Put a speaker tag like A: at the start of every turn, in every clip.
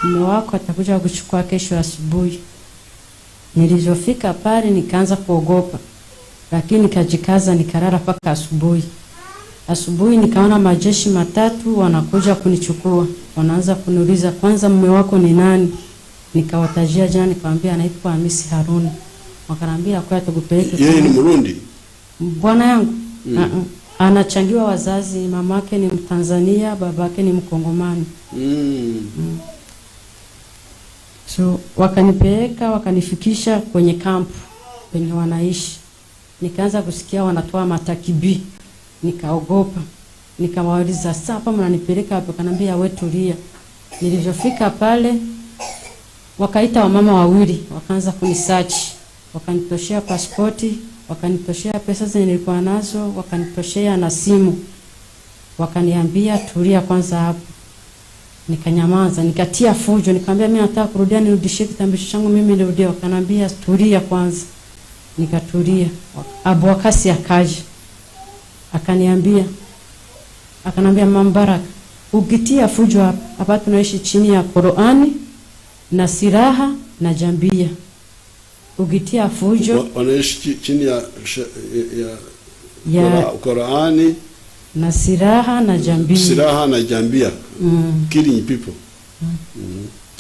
A: Mume wako atakuja kuchukua kesho asubuhi. Nilivyofika pale nikaanza kuogopa, lakini nikajikaza nikalala mpaka asubuhi. Asubuhi nikaona majeshi matatu wanakuja kunichukua, wanaanza kuniuliza kwanza, mume wako ni nani? Nikawatajia jina, nikamwambia anaitwa Hamisi Haruna. Wakaniambia kwa tukupeleke.
B: Yeye ni Murundi?
A: Bwana yangu. Anachangiwa wazazi, mamake ni Mtanzania, babake ni Mkongomani. So wakanipeleka wakanifikisha kwenye kampu penye wanaishi. Nikaanza kusikia wanatoa matakibi, nikaogopa. Nikawauliza, sasa hapa mnanipeleka wapi? Wakaniambia wewe tulia. Nilivyofika pale wakaita wamama wawili, wakaanza kunisearch, wakanitoshea pasipoti, wakanitoshea pesa zenye nilikuwa nazo, wakanitoshea na simu, wakaniambia tulia kwanza hapo. Nikanyamaza, nikatia fujo, nikamwambia mimi nataka kurudia, nirudishie kitambulisho changu mimi nirudie. Wakaniambia tulia kwanza, nikatulia. Abu Wakasi akaja akaniambia, Mama Baraka, ukitia fujo hapa hapa, tunaishi chini ya Qur'ani na silaha na jambia, ukitia fujo
B: Wanaishi chini ya Qur'ani
A: na silaha na jambia,
B: silaha na jambia. Killing people.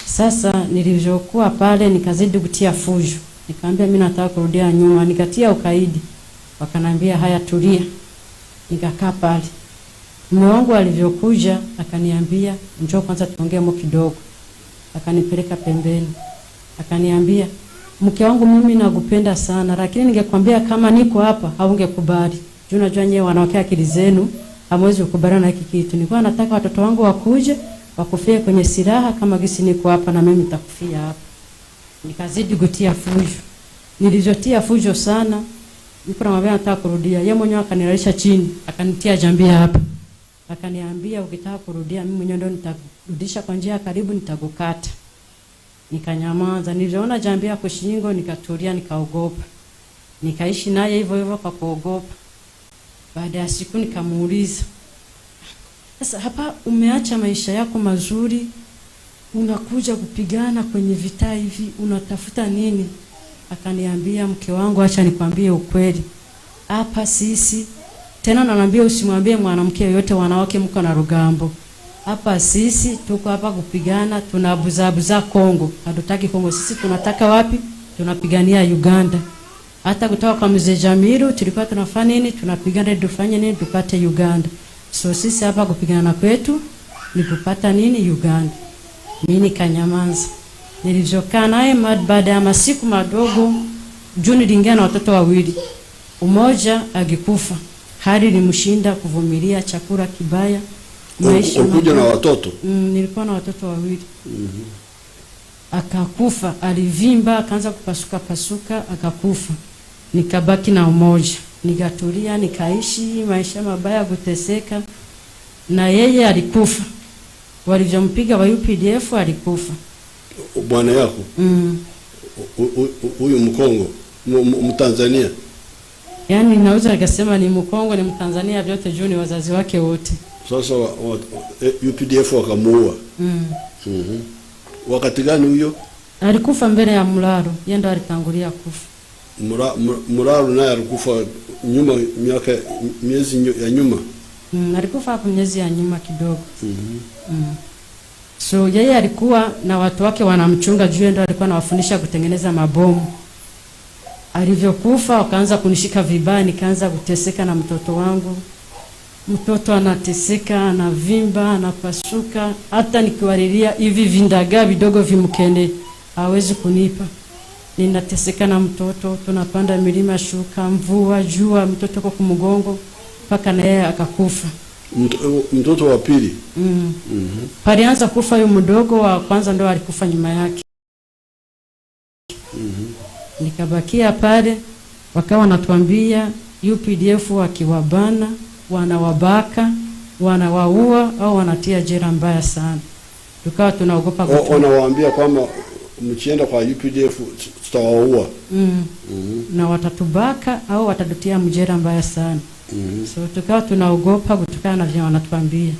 A: Sasa nilivyokuwa pale nikazidi kutia fujo, nikamwambia mimi nataka kurudia nyuma, nikatia ukaidi. Wakanambia haya, tulia. Nikakaa pale. Mume wangu alivyokuja akaniambia njoo kwanza tuongee mo kidogo. Akanipeleka pembeni. Akaniambia, mke wangu, mimi nakupenda sana, lakini ningekwambia kama niko hapa haungekubali. Juu unajua nyewe wanawake akili zenu hamwezi kukubaliana na hiki kitu. Nilikuwa nataka watoto wangu wakuje wakufie kwenye silaha kama gisi niko hapa na mimi nitakufia hapa. Nikazidi kutia fujo. Nilizotia fujo sana, niko namwambia nataka kurudia. Yeye mwenyewe akanilalisha chini, akanitia jambia hapa. Akaniambia ukitaka kurudia mimi mwenyewe ndio nitakurudisha kwa njia ya karibu, nitakukata. Nikanyamaza. Niliona jambia kwa shingo, nikatulia, nikaogopa. Nikaishi naye hivyo hivyo kwa kuogopa. Baada ya siku nikamuuliza, sasa hapa umeacha maisha yako mazuri, unakuja kupigana kwenye vita hivi, unatafuta nini? Akaniambia, mke wangu, acha nikwambie ukweli. Hapa sisi tena, naambia usimwambie mwanamke yoyote, wanawake mko na rugambo. Hapa sisi tuko hapa kupigana, tunabuzabuza Kongo. Hatutaki Kongo, sisi tunataka wapi? Tunapigania Uganda. Hata kutoka kwa mzee Jamiru tulikuwa tunafanya nini? Tunapigana tufanye nini? Tupate Uganda. So sisi hapa kupigana kwetu ni kupata nini? Uganda. Mimi nikanyamaza. Nilivyokaa naye baada ya masiku madogo, juu niliingia na watoto wawili. Umoja agikufa. Hali ilimshinda kuvumilia chakula kibaya.
B: Maisha ulikuja na watoto?
A: Nilikuwa na watoto wawili. Akakufa, alivimba, akaanza kupasuka pasuka, akakufa. Nikabaki na umoja. Nikatulia, nikaishi maisha mabaya, kuteseka. Na yeye alikufa. Walivyompiga wa UPDF alikufa.
B: Bwana yako? Huyu Mkongo, Mtanzania?
A: Yaani naweza nikasema ni Mkongo, ni Mtanzania, vyote juu ni wazazi wake wote.
B: Sasa UPDF wakamuua. Wakati gani huyo?
A: Alikufa mbele ya Mlaro, yeye ndo alitangulia kufa.
B: Mlaro naye alikufa nyuma, miaka miezi ya nyuma.
A: Alikufa hapo miezi ya nyuma kidogo. So yeye alikuwa na watu wake wanamchunga juu, ndo alikuwa anawafundisha kutengeneza mabomu. Alivyokufa wakaanza kunishika vibaya, nikaanza kuteseka na mtoto wangu. Mtoto anateseka, anavimba, anapasuka, hata nikiwalilia hivi vindagaa vidogo vimkende hawezi kunipa. Ninateseka na mtoto, tunapanda milima, shuka, mvua, jua, mtoto kwa kumgongo mpaka na yeye akakufa.
B: Mtoto wa pili?
A: Palianza kufa huyu mdogo wa kwanza ndo alikufa nyuma yake. Nikabakia pale, wakawa wanatuambia UPDF wakiwabana, wanawabaka, wanawaua au wanatia jela mbaya sana. Tukawa tunaogopa.
B: Wanawaambia kwamba mkienda kwa UPDF tutawaua.
A: Na watatubaka au watatutia mjera mbaya sana. So tukawa tunaogopa kutokana na vile wanatuambia.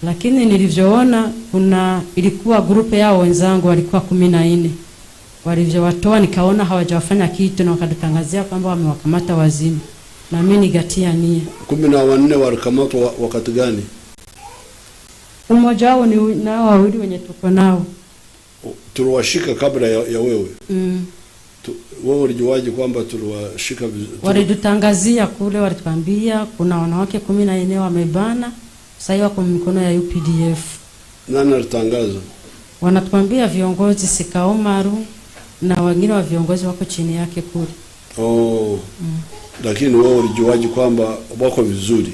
A: Lakini nilivyoona kuna ilikuwa group yao wenzangu walikuwa 14. Walivyowatoa nikaona hawajawafanya kitu na wakatutangazia kwamba wamewakamata wazima. Na mimi nikatia nia.
B: 14 walikamatwa wakati gani?
A: Mmoja wao ni nao wawili wenye tuko nao.
B: Tuliwashika kabla ya wewe. Wewe ulijuaje kwamba tuliwashika?
A: Walitutangazia kule, walituambia kuna wanawake 14 wamebana, sasa wako mikono ya UPDF.
B: Nani alitangaza?
A: Wanatuambia viongozi Sikaomaru na wengine wa viongozi wako chini yake kule.
B: Oh. Lakini wewe ulijuaje kwamba wako vizuri?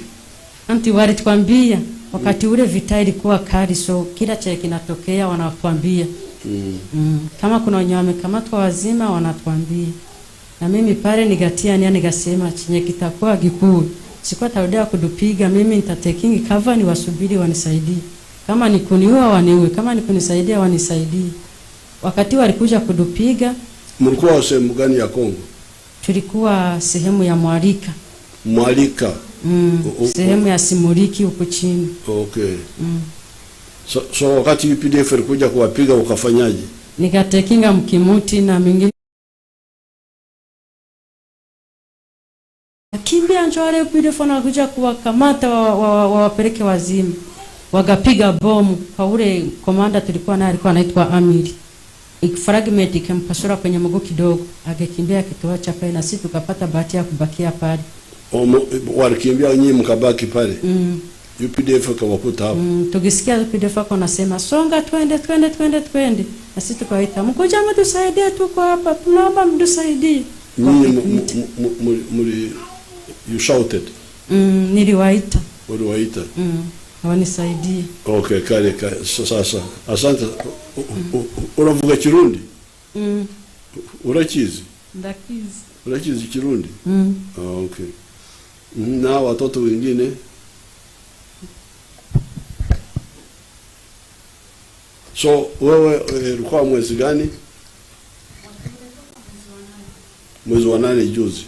A: Anti walituambia wakati ule vita ilikuwa kali, so kila cha kinatokea wanatuambia. Kama kuna wenye wamekamatwa wazima wanatuambia. Na mimi pale nikatia nia, nikasema chenye kitakuwa kikuu, sikuwa tarudia kudupiga mimi, nitatekingi cover ni wasubiri wanisaidie. Kama ni kuniua waniue, kama ni kunisaidia wanisaidie. Wakati walikuja kudupiga.
B: Mlikuwa sehemu gani ya Kongo?
A: Tulikuwa sehemu ya Mwalika.
B: Mwalika.
A: Sehemu ya Simuliki huko chini.
B: Okay. So wakati UPDF ilikuja kuwapiga ukafanyaje?
A: Nikatekinga mkimuti na mingine. Kimbia njoo wale UPDF wanakuja kuwakamata wawapeleke wazimu. Wakapiga bomu kwa ule komanda tulikuwa naye, alikuwa anaitwa Amiri. Fragment ikampasura kwenye mguu kidogo, akakimbia akituacha pale na sisi tukapata bahati ya kubakia pale.
B: Walikimbia nyinyi mkabaki pale. UPDF kawakuta hapo.
A: Tukisikia UPDF wako nasema songa twende twende twende twende. Na sisi tukawaita mkuja mtusaidie, tuko hapa, tunaomba mtusaidie.
B: Nyinyi you shouted.
A: Niliwaita.
B: Uliwaita.
A: Wanisaidie.
B: Okay, kale sasa. Asante. Unavuga Kirundi? Urakizi?
A: Ndakizi.
B: Urakizi Kirundi? Okay. Na watoto wengine? So wewe ulikuwa mwezi gani? Mwezi wa 8 juzi.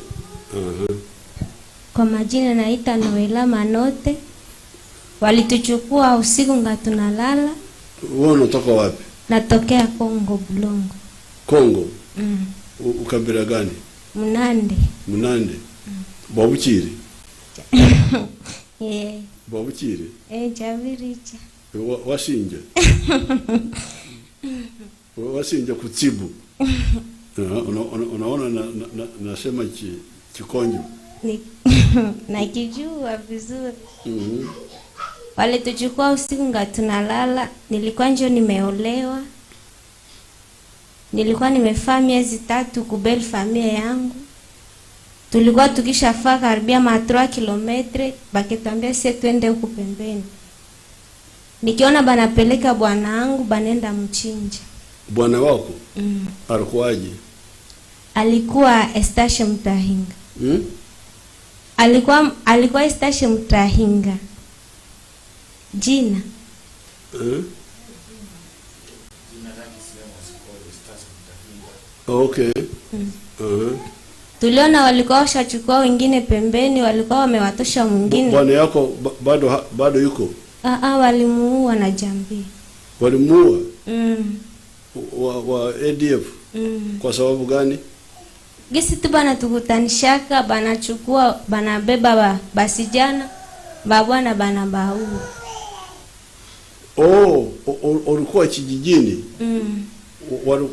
C: Kwa majina naita Noela Manote. Walituchukua usiku nga tunalala.
B: Wewe unatoka wapi?
C: Natokea Kongo, Bulongo.
B: Kongo? Ukabila gani?
C: Munande.
B: Munande. Babukiri?
C: Yeah.
B: Babukiri?
C: Chabiricha.
B: Wasinja. Wasinja kutibu. Unaona nasema Kikonyo.
C: Nakijua vizuri. Walituchukua usiku nga tunalala. Nilikuwa njo nimeolewa. Nilikuwa nimefaa miezi 3 kubeli familia yangu. Tulikuwa tukishafaa karibia ma 3 kilometre, bakituambia sie twende huku pembeni. Nikiona banapeleka bwana wangu banenda mchinja.
B: Bwana wako? Alikuwaje?
C: Alikuwa Estashe Mtahinga. Alikuwa Estashe Mtahinga. Jina.
B: Okay.
C: Tuliona walikuwa washachukua wengine pembeni, walikuwa wamewatosha mwingine.
B: Bwana yako bado yuko?
C: Walimuua na jambi.
B: Walimuua? Wa ADF? Kwa sababu gani?
C: Gisi tu bana tukutanishaka, banachukua, banabeba basijana, babwana bana baua.
B: Oh, ulikuwa kijijini?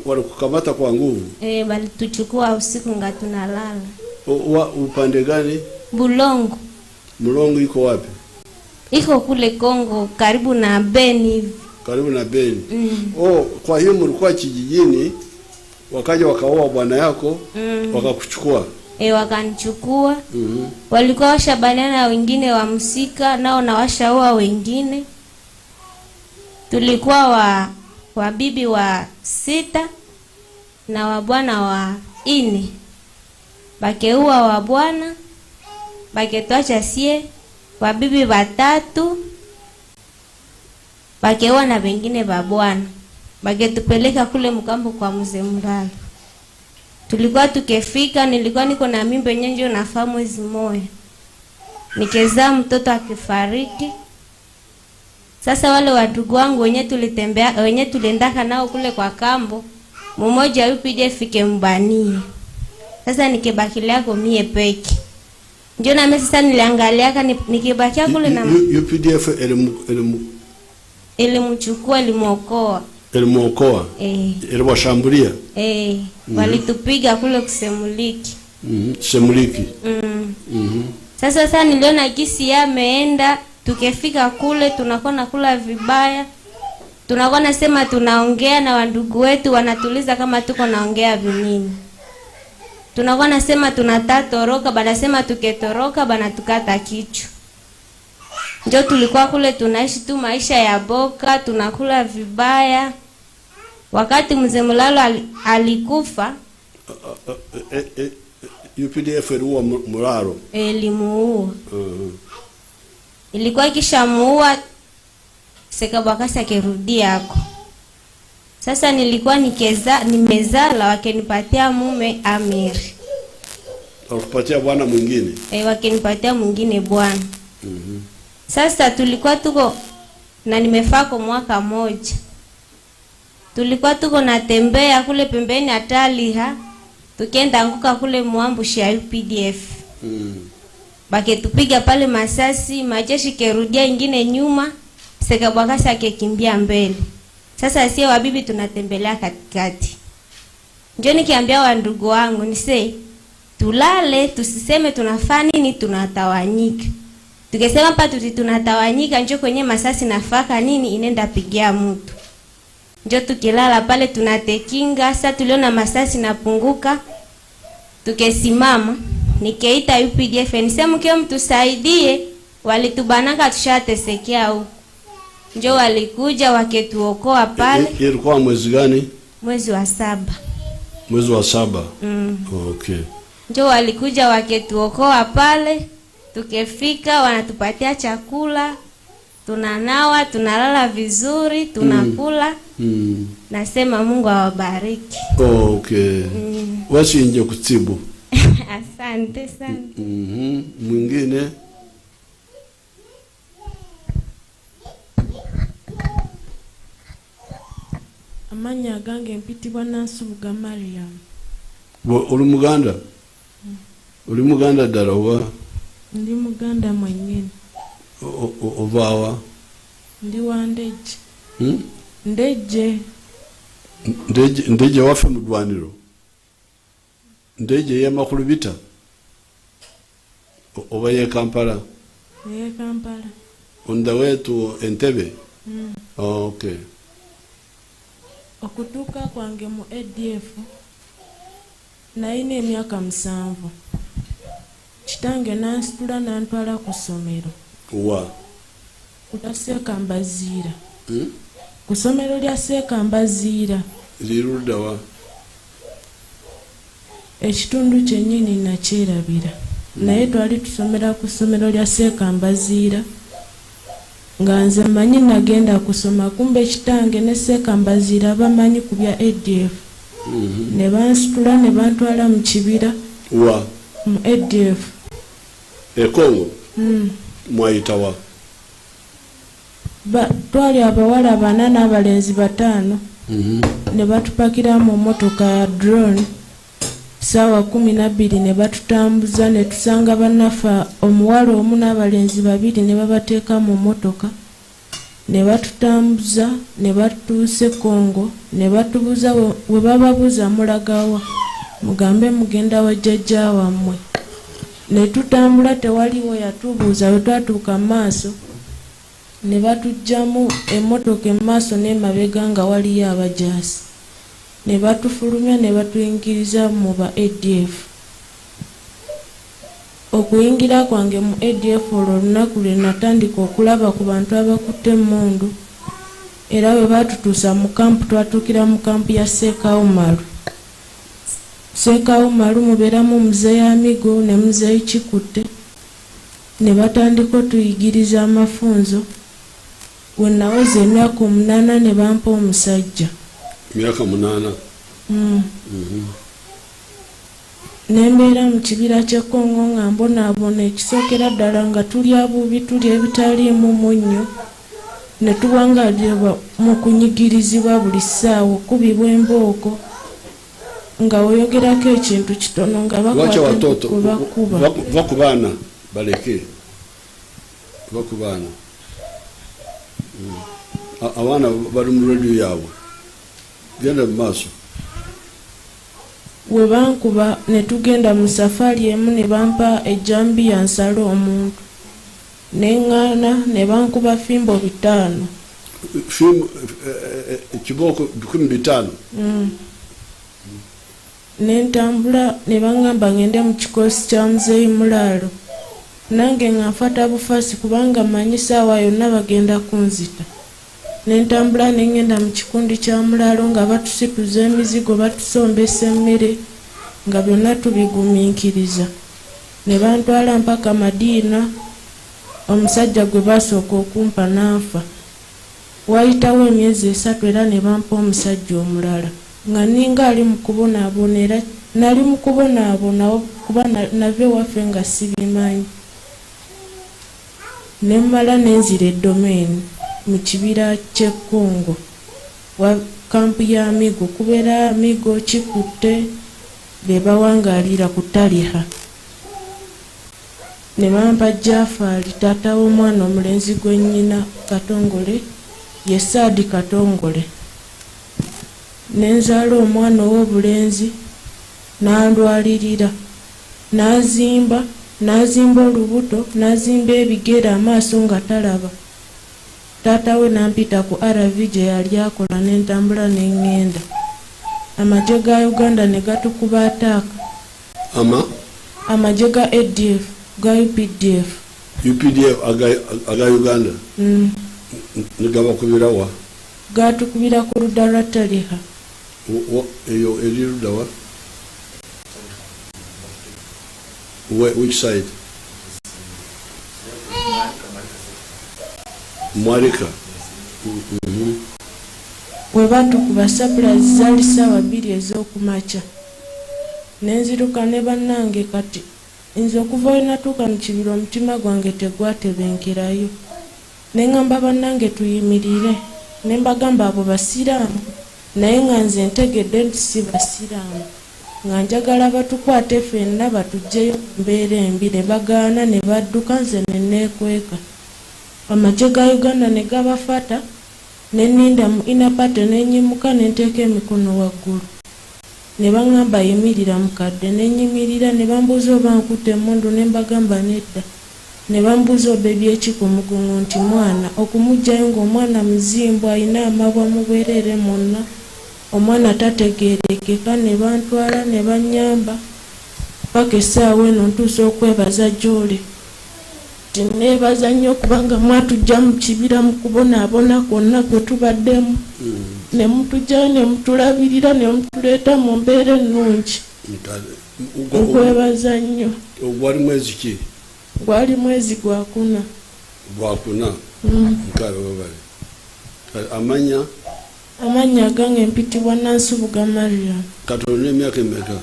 B: Walikukamata kwa nguvu?
C: Walituchukua usiku nga tunalala.
B: Upande gani?
C: Bulongo.
B: Bulongo iko wapi?
C: Iko kule Kongo, karibu na Beni hivi.
B: Karibu na Beni. Oh, kwa hiyo mlikuwa kijijini, wakaja wakaoa bwana yako, wakakuchukua.
C: Wakanichukua. Walikuwa washabaniana wengine wa msika, nao na washaoa wengine. Tulikuwa wa bibi wa 6 na wa bwana wa 4. Bakeua wa bwana, baketoacha sie, wa bibi wa 3, bakeua na wengine wa bwana. Baketupeleka kule mkambo kwa mzee Mralo. Tulikuwa tukifika, nilikuwa niko na mimba nyenjo nafaa mwezi mmoja. Nikezaa mtoto akifariki. Sasa wale wadugu wangu wenye tulitembea, wenye tuliendaka nao kule kwa kambo, mmoja UPDF ikembania. Sasa nikibakilia kwa mie peke. Ndio na mimi sasa niliangaliaka nikibakia kule na
B: UPDF
C: ilimchukua, ilimuokoa.
B: Ilimuokoa. Iliwashambulia.
C: Walitupiga kule kusemuliki.
B: Semuliki.
C: Sasa niliona gisi yameenda, tukifika kule tunakuwa nakula vibaya. Tunakuwa nasema tunaongea na wandugu wetu wanatuliza kama tuko naongea vinini. Tunakuwa nasema tunatatoroka, banasema tuketoroka banatukata kichwa. Njo tulikuwa kule tunaishi tu maisha ya boka, tunakula vibaya. Wakati mzee Mulalo alikufa,
B: UPDF iliua Mulalo.
C: Ilimuua. Ilikuwa kishamuua Sekabwakasi akirudia hako. Sasa nilikuwa nimezala wakenipatia mume Amiri.
B: Wakupatia bwana mwingine?
C: Wakenipatia mwingine bwana. Sasa tulikuwa tuko na nimefako mwaka moja. Tulikuwa tuko natembea kule pembeni Ataliha, tukienda anguka kule mwambushi ya UPDF. Baketupiga pale masasi, majeshi kerudia ingine nyuma, Sekabwakasi akekimbia mbele. Sasa sie wabibi tunatembelea katikati. Njoo nikiambia wa ndugu wangu nise tulale tusiseme tunafanya nini, tunatawanyika. Tukisema hapa tunatawanyika njoo kwenye masasi nafaka nini inenda pigia mtu. Njoo tukilala pale tunatekinga, sasa tuliona masasi napunguka. Tukesimama, nikeita UPDF nisema mkio mtusaidie, walitubanaka tushatesekea huko. Njoo walikuja waketuokoa pale.
B: Ilikuwa mwezi gani?
C: Mwezi wa 7.
B: Mwezi wa 7. Okay.
C: Njoo walikuja waketuokoa pale. Tukefika wanatupatia chakula, tunanawa, tunalala vizuri, tunakula. Nasema Mungu awabariki.
B: Okay. Wasinje kutibu.
C: Asante sana.
B: Mwingine?
D: Amanya gange mpitibwa Nansubuga Mariam.
B: Uli Muganda? Uli Muganda ddala oba?
D: Ndi Muganda mwennyini.
B: Ovaawa?
D: Ndi wa Ndejje. Ndejje.
B: Ndejje waffe mu ddwaniro? Ndejje ey'Amakulubita? Oba y'e Kampala?
D: Ey'e Kampala.
B: On the way to Entebbe? Okay.
D: Okutuuka kwange mu ADF nalina emyaka 7. Kitange n'ansitula n'antwala ku ssomero.
B: Wa?
D: Ku lya Ssekambaziira. Ku ssomero lya Ssekambaziira.
B: Liri ludda wa?
D: Ekitundu kyennyini nakyerabira. Naye twali tusomera ku ssomero lya Ssekambaziira. Nga nze mmanyi nagenda kusoma, kumbe kitange ne Ssekambaziira bamanyi ku bya ADF. Ne bansitula ne bantwala mu kibira.
B: Wa?
D: Mu ADF.
B: E Congo? Mwayita wa?
D: Twali abawala 4 n'abalenzi 5. Ne batupakira mu mmotoka ya drone. Ssaawa 12 ne batutambuza ne tusanga bannaffe omuwala omu n'abalenzi 2 ne babateeka mu mmotoka. Ne batutambuza ne batutuusa e Congo ne batubuuza we bababuuza mulagawa, mugambe mugenda wa jjajja wammwe. Ne tutambula tewaliwo yatubuuza. Bwe twatuuka mu maaso ne batuggyamu emmotoka emaaso n'emabega nga waliyo abajaasi. Ne batufulumya ne batuyingiriza mu ba ADF. Okuyingira kwange mu ADF olwo olunaku lwe natandika okulaba ku bantu abakutte emmundu. Era bwe baatutuusa mu kampu twatuukira mu kampu ya Ssekawumalu. Ssekawumalu mubeeramu Muzeeyi Amigo ne Muzeeyi Kikutte. Ne batandika otuyigiriza amafunzo. We naweza emyaka 8 ne bampa omusajja.
B: Myaka 8?
D: Nembeera mu kibira ky'e Congo nga mbonaabona, ekisookera ddala nga tulya bubi, tulya ebitaliimu munnyo. Ne tuwangaalirwa mu kunyigirizibwa buli ssaawa, okubibwa embooko, nga weeyogerako ekintu kitono nga
B: Wacha
D: bakwata
B: watoto
D: bakuba.
B: Va ku baana baleke, va ku baana. Abaana bali mu radio yaabwe, genda mu maaso.
D: We bankuba ne tugenda mu safaari emu ne bampa ejjambiya nsale omuntu, ne ŋŋaana ne bankuba fimbo 5.
B: Fimbo kibooko 15.
D: Ne ntambula ne baŋŋamba ŋŋende mu kikoosi kya Muzeeyi Mulaalo. Nange nga nfata bufaasi kubanga mmanyi ssaawa yonna bagenda kunzita. Ne ntambula ne ŋŋenda mu kikundi kya Mulaalo nga batusituza emizigo, batusombesa emmere, nga byonna tubigumiikiriza. Ne bantwala mpaka Madiina, omusajja gwe baasooka okumpa n'afa. Waayitawo emyezi 3 era ne bampa omusajja omulala. Nga nninga ali mu kubonaabona, era nali mu kubonaabona kuba nava ewaffe nga sibimanyi. Ne mmala ne nzira e Domain mu kibira ky'e Congo, wa kampu ya Amigo, kubeera Amigo Kikutte be bawangaalira ku Taliha. Ne bampa Jafaali, taata w'omwana omulenzi gwe nnyina Katongole, ye Saadi Katongole. Ne nzaala omwana ow'obulenzi, n'andwalirira, n'azimba, n'azimba olubuto, n'azimba ebigere, amaaso nga talaba. Taata we n'ampita ku RV gye yali akola ne ntambula ne ŋŋenda. Amagye ga Uganda ne gatukuba ataaka.
B: Ama?
D: Amagye ga ADF, ga UPDF.
B: UPDF aga Uganda? Ne gabakubira wa?
D: Gatukubira ku ludda lwa Taliha.
B: Eyo eri ludda wa? Which side? Mwarika.
D: We batukuba sapulazi zaali ssaawa 2 ez'okumakya. Ne nziruka ne bannange kati nze okuva we natuuka mu kibira omutima gwange tegwatebenkerayo. Ne ŋŋamba bannange tuyimirire. Ne mbagamba abo basiraamu, naye nga nze ntegedde nti si basiraamu. Nga njagala batukwate ffenna batuggyeyo mu mbeera embi, ne bagaana ne badduka nze ne neekweka. Amagye ga Uganda ne gabafata, ne nninda mu inner party ne nnyimuka ne nteeka emikono waggulu. Ne baŋŋamba yimirira mukadde, ne nnyimirira ne bambuuza oba nkutte emmundu ne mbagamba nedda. Ne bambuuza oba ebyeki ku mugongo nti mwana, okumuggyayo ng'omwana muzimbu alina amabwa mu bwereere mwonna, omwana tategeerekeka, ne bantwala ne bannyamba paka essaawa eno ntuuse okwebaza gy'oli. Neebaza nnyo kubanga mwatuggya mu kibira mu kubonaabona kwonna kwe tubaddemu. Ne mutuggyayo ne mutulabirira ne mutuleeta mu mbeera ennungi. Nkwebaza nnyo.
B: Gwali mwezi ki?
D: Gwali mwezi 4.
B: 4. Nkale webale. Amanya?
D: Amannya gange mpitibwa Nansubuga Mariam.
B: Kati olina emyaka emeka?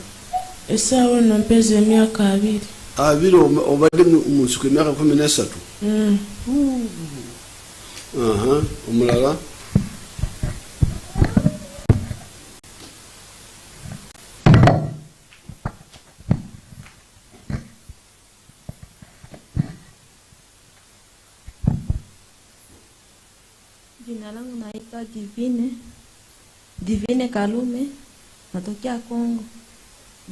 D: Essaawa eno mpeza emyaka 20.
B: 20 obadde mu nsiko emyaka 13? Omulala?
E: Jina langu naitwa Divine, Divine Kalume, natokea Kongo,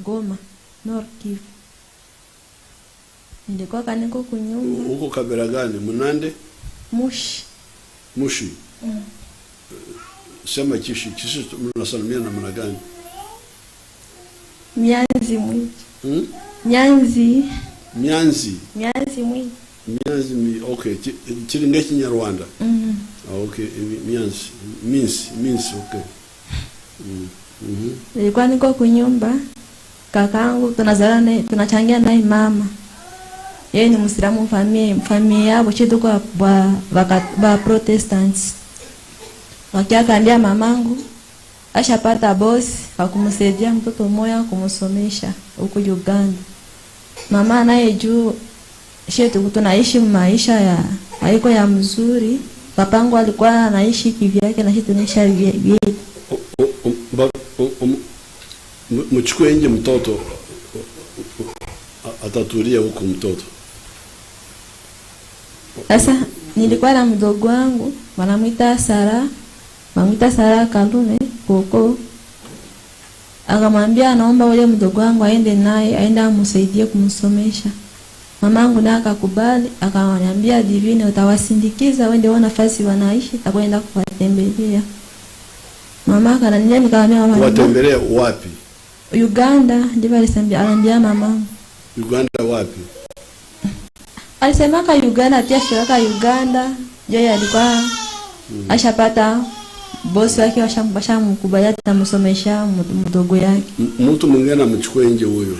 E: Goma, Nord Kivu. Nilikuwa kaniko kunyumba.
B: Uko kabila gani? Munande?
E: Mushi.
B: Mushi. Sema Kishi, Kishi mnasalimia namna gani?
E: Mianzi mwiji. Nyanzi.
B: Mianzi.
E: Mianzi mwiji.
B: Mianzi mi, okay. Chiringa Kinyarwanda. Okay, mianzi, means okay.
E: Nilikuwa niko kunyumba, kakaangu tunazala naye, tunachangia naye mama. Yeye ni Muislamu, familia yao chetu kwa ba Protestants. Wakiakaambia mamangu ashapata boss wa kumsaidia mtoto mmoja kumsomesha huko Uganda. Mama naye juu shetu tunaishi maisha ya haiko ya mzuri. Papangu alikuwa anaishi kivyake na sisi tunaishi vyetu.
B: Mchukue nje mtoto, atatulia huko mtoto.
E: Sasa nilikuwa na mdogo wangu wanamwita Sara, wanamwita Sara Kalume Koko. Akamwambia anaomba ule mdogo wangu aende naye, aende amsaidie kumsomesha. Mamangu naye akakubali, akamwambia Divine, utawasindikiza wende wao nafasi wanaishi, takwenda kuwatembelea. Mama akananiambia, nikamwambia mama,
B: Kuwatembelea wapi?
E: Uganda, ndivyo alisambia, aliambia mamangu.
B: Uganda wapi?
E: Alisemaka Uganda, tia shiraka Uganda. Yeye alikuwa ashapata bosi wake, washamkubalia atamsomesha mdogo yake.
B: Mtu mwingine amchukue nje huyo.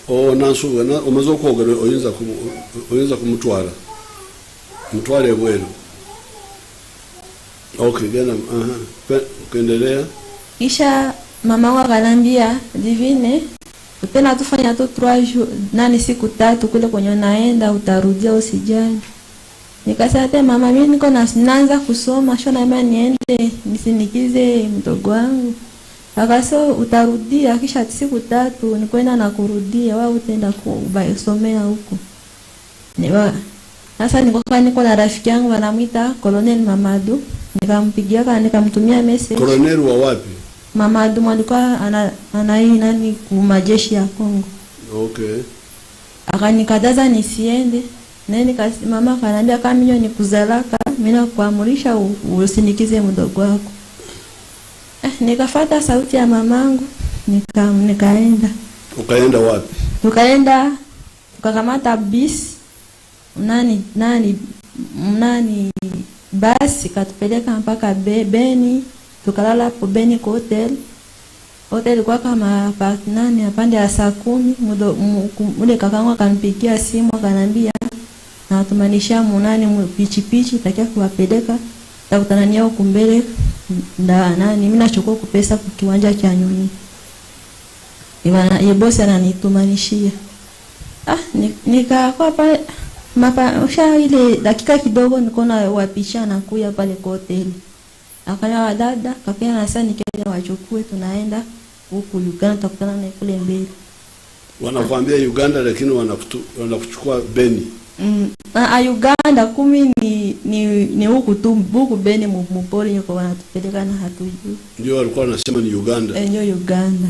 B: O nansuga na omaze okwogera oyinza kumutwala. Mutwale ebweru. Okay, genda aha. Kuendelea.
E: Kisha mama wangu akanambia Divine, tena tufanya tu 3 jours, nani siku 3 kule kwenye naenda utarudia usijali. Nikasema tena mama, mimi niko naanza kusoma, shona mimi niende nisindikize mdogo wangu. Akasema utarudia kisha siku 3 nikwenda na kurudia, wewe utaenda kusomea huko. Sasa niko na rafiki yangu anamuita Colonel Mamadu, nikampigia nikamtumia message.
B: Colonel wa wapi?
E: Mamadu alikuwa ana nani ku majeshi ya Kongo.
B: Okay.
E: Akanikataza nisiende. Na mama akaniambia kama mimi nikuzalaka, mimi nakuamurisha usindikize mdogo wako. Nikafuata sauti ya mamangu, nikaenda.
B: Ukaenda wapi?
E: Tukaenda tukakamata bisi nani basi katupeleka mpaka Beni. Tukalala hapo Beni kwa hotel. Hotel kwa kama nani apande ya saa 10, mule kakangu akanipigia simu akanambia na tumanisha munani pichi takia kuwapeleka takutana nao kumbele nda nani mimi nachukua kupesa kwa kiwanja cha nyoni. Ibana ye bosi ananitumanishia. Nikakuwa pale mapa usha ile dakika kidogo nikaona wapisha na kuya pale kwa hoteli. Akanya dada kapia na sasa nikaenda wachukue tunaenda huku Uganda tutakutana na kule mbele.
B: Wanakuambia Uganda lakini wanakuchukua Beni.
E: Uganda kumi ni huku tu huku Beni mpori yuko wanatupeleka na hatujui.
B: Ndio walikuwa wanasema ni Uganda.
E: Ndio Uganda.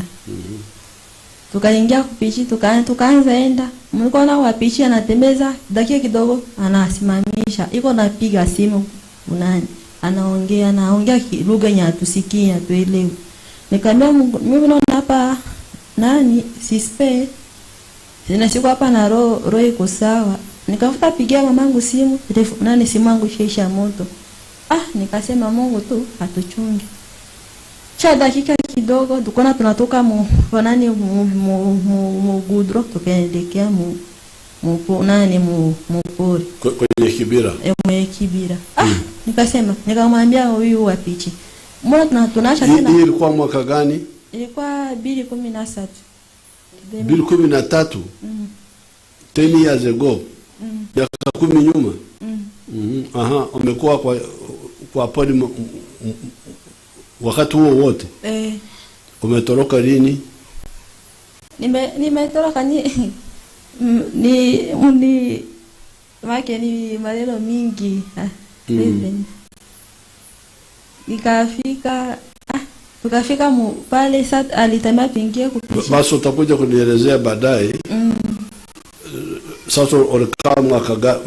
E: Tukaingia kupichi tukaanza enda. Mlikuwa na wapichi anatembeza dakika kidogo anasimamisha. Iko napiga simu unani. Anaongea lugha yenye hatusikii hatuelewi. Nikamwambia mimi naona hapa nani sispe. Sina siku hapa na roho iko sawa. Nikafuta pigia mamangu simu, nani simu yangu ishaisha moto. Nikasema Mungu tu atuchunge. Cha dakika kidogo tukona tunatoka mu nani mu gudro tukaelekea mu nani mu pori
B: kwenye Kibira.
E: Mwenye Kibira. Nikasema nikamwambia huyu wa pichi. Mbona tunaacha tena?
B: Hii ilikuwa mwaka gani?
E: Ilikuwa 2013.
B: 2013. 10 years ago. Miaka 10 nyuma. Aha, umekuwa kwa pori wakati huo wote. Umetoroka lini?
E: Nimetoroka ni make ni maneno mingi. Nikafika tukafika pale sasa alitembea pingie kupisha.
B: Basi utakuja kunielezea baadaye. Sasa ulikaa mwaka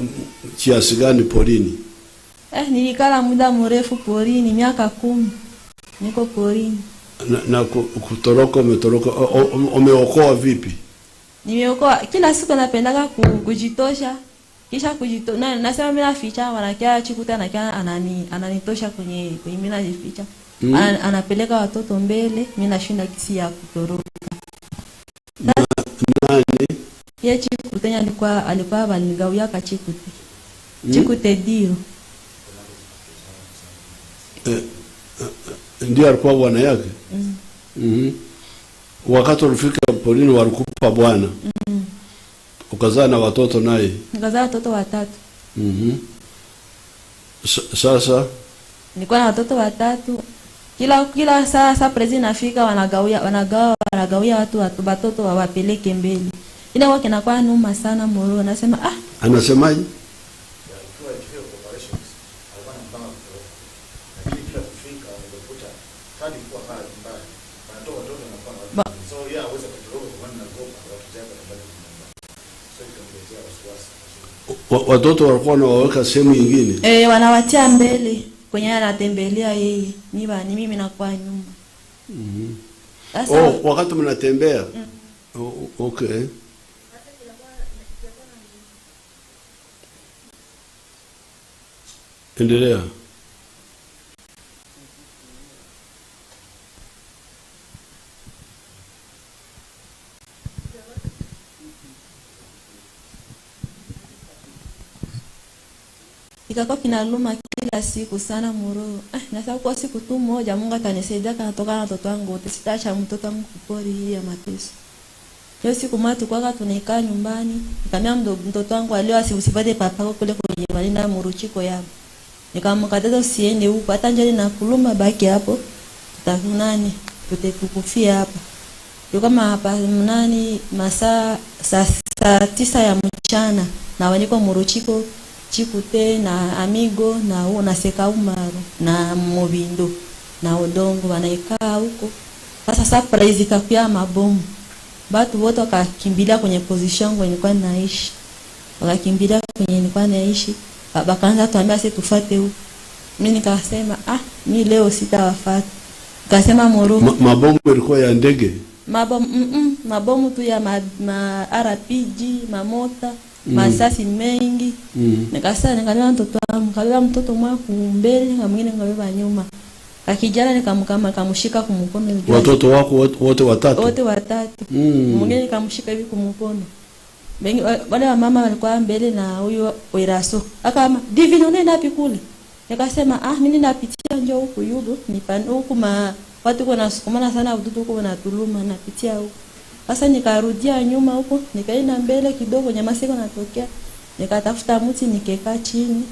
B: kiasi gani porini?
E: Nilikala muda mrefu porini, miaka 10. Niko porini.
B: Na kutoroka umetoroka, umeokoa vipi?
E: Nimeokoa kila siku napendaga kujitosha. Kisha kujitosha nasema mimi naficha wanakia chikuta na kia ananitosha kwenye mimi najificha. Anapeleka watoto mbele, mimi nashinda kisi ya kutoroka.
B: Nani?
E: Ye chikute alikuwa baligawia ka chikute. Chikute dio.
B: Ndio alikuwa bwana yake. Wakati ulifika porini walikupa bwana. Ukazaa na watoto naye?
E: Nikazaa watoto watatu.
B: Sasa
E: nilikuwa na watoto watatu. Kila saa president nafika wanagawia watu watoto wawapeleke mbele. Ile wake inakuwa numa sana moro, nasema ah.
B: Anasemaje? Watoto walikuwa wanawaweka sehemu nyingine.
E: Wanawatia mbele kwenye anatembelea yeye. Ni mimi nakuwa nyuma.
B: Sasa wakati mnatembea. Okay. Endelea.
E: Ikakuwa kinaluma kila siku sana moro. Nasa kwa siku tu moja Mungu atanisaidia kanatoka na watoto wangu wote. Sitaacha mtoto wangu kupori hii ya mateso. Leo siku moja tulikuwa tunaikaa nyumbani, nikamwambia mtoto wangu leo usipate papa kule kwenye walinda muruchiko yao. Nikamkataza usiende huko, hata njali na kuluma baki hapo. Tutakunani tutakufia hapa. Ilikuwa kama hapa mnani masaa saa 9 ya mchana na waliko muruchiko Chikute na Amigo na na Seka Umaru na Mobindo na Odongo wanaikaa huko. Sasa surprise ikakuya mabomu. Watu wote wakakimbilia kwenye position kwenye nilikuwa naishi. Wakakimbilia kwenye nilikuwa naishi. Bakaanza tuambia sisi tufuate huko. Mimi nikasema mimi leo sitawafuata. Nikasema moro.
B: Mabomu ilikuwa ya ndege.
E: Mabomu mabomu tu ya ma RPG, mamota. Masasi mengi. Nikasema nikabeba mtoto wangu, nikabeba mtoto mwangu mbele na mwingine nikabeba nyuma. Akijana nikamkama nikamshika kumkono.
B: Watoto wako wote watatu?
E: Wote watatu. Mwingine nikamshika hivi kumkono. Wengi wale wa mama walikuwa mbele na huyo Weraso. Akama Divine unaenda wapi kule? Nikasema mimi ninapitia njoo huku yudo, nipande huku ma watu kuna sukumana sana watoto huko wanatuluma napitia huku. Sasa nikarudia nyuma huko, nikaenda mbele kidogo nyamasiko natokea. Nikatafuta mti nikekaa chini.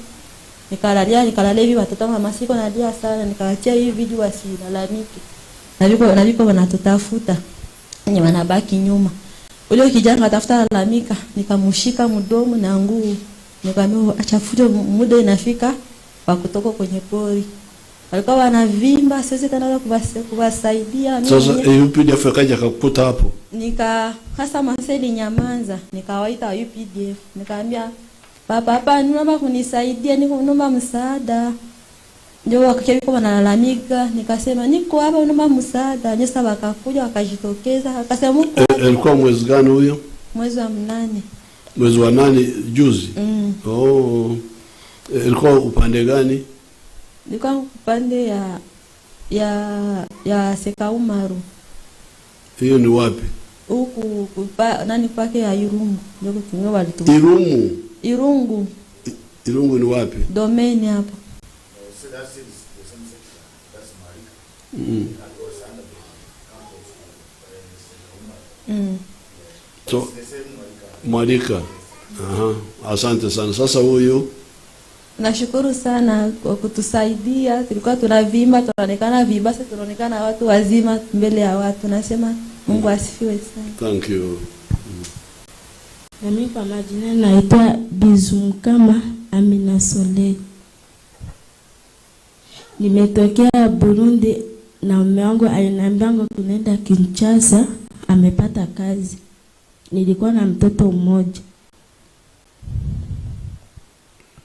E: Nikalalia hivi watoto mama siko nalia sana, nikawaachia hivi video wasilalamike. Na viko wanatutafuta. Ni wanabaki nyuma. Ule kijana akatafuta lalamika, nikamshika mdomo na nguo. Nikamwambia acha fujo, muda inafika wa kutoka kwenye pori. Walikuwa wanavimba, siwezi tena kuwasaidia.
B: Sasa UPDF akaja akakukuta hapo.
E: Nika hasa maseli nyamanza, nikawaita UPDF, nikaambia papa hapa naomba kunisaidia, niko naomba msaada. Ndio wakakiko wanalalamika, nikasema niko hapa naomba msaada. Nyesa wakakuja wakajitokeza, akasema mko.
B: Ilikuwa mwezi gani huyo?
E: Mwezi wa 8.
B: Mwezi wa 8 juzi. Oh. Ilikuwa upande gani?
E: Nilikuwa upande ya Seka Umaru.
B: Hiyo ni wapi?
E: Huku nani pake ya Irungu. Ndio kutumia walitu.
B: Irungu.
E: Irungu.
B: Irungu ni wapi?
E: Domain hapo.
B: So Marika. Aha, asante sana. Sasa huyu
E: nashukuru sana kwa kutusaidia. Tulikuwa tunavimba, tunaonekana vibasa, tunaonekana watu wazima mbele ya watu. Nasema Mungu asifiwe sana.
B: Thank you.
D: Na mimi kwa majina naitwa Bizumkama Amina Sole. Nimetokea Burundi na mume wangu aliniambia tunaenda Kinshasa, amepata kazi. Nilikuwa na mtoto mmoja.